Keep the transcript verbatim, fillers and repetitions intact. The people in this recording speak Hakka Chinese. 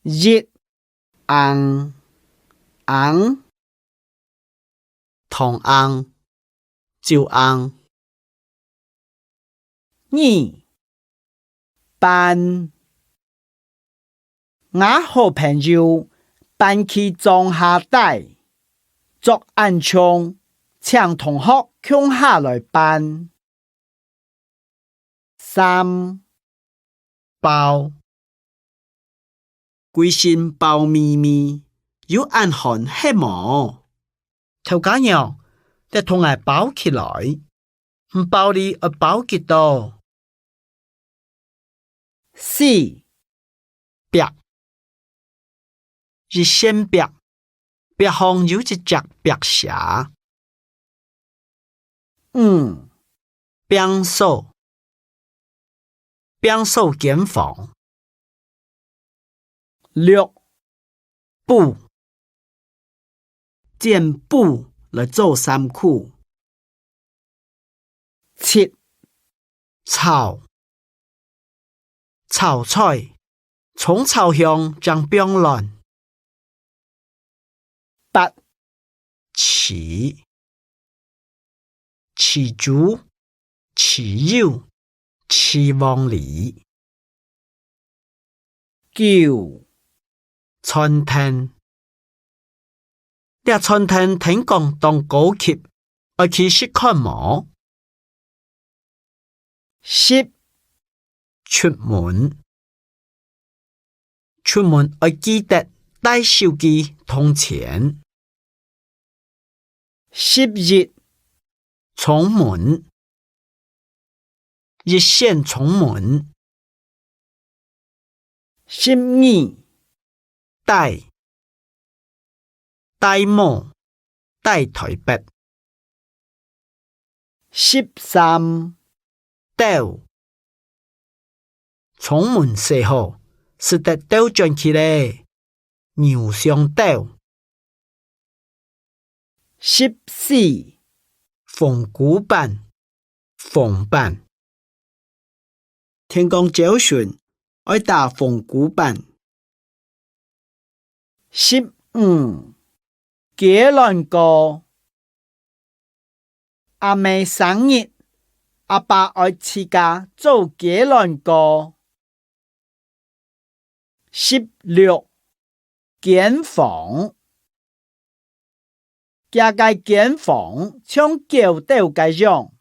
一，罌，罌，糖罌，酒罌。二， 辦。吾好朋友搬去莊下戴，著恁像，請同學共下來辦。三，包。歸身包密密，有恁寒係無？頭家娘，這同𠊎包起來。 你包裡愛包幾多？四，壁。一扇壁，壁項有一隻壁蛇。五，摒掃。 摒掃間房。六，補。剪補來做衫褲。七，炒。炒菜，蔥炒香正放卵。 八，豉。豉豬、豉油、豉黃梨。九，餐廳。這餐廳聽講當高級，愛去食看無？十， 出門。出門愛記得帶手機同錢。十一，窗門。一扇窗門。十二， 戴。戴帽，戴臺北。十三，兜。窗門洗好，使得兜轉去咧，牛上兜。 十四，紅龜粄，紅粄。天光朝晨，愛打紅龜粄。十五，雞卵糕。阿姆生日，阿爸愛自家做雞卵糕。 十六，間房。厥个間房像狗竇个樣，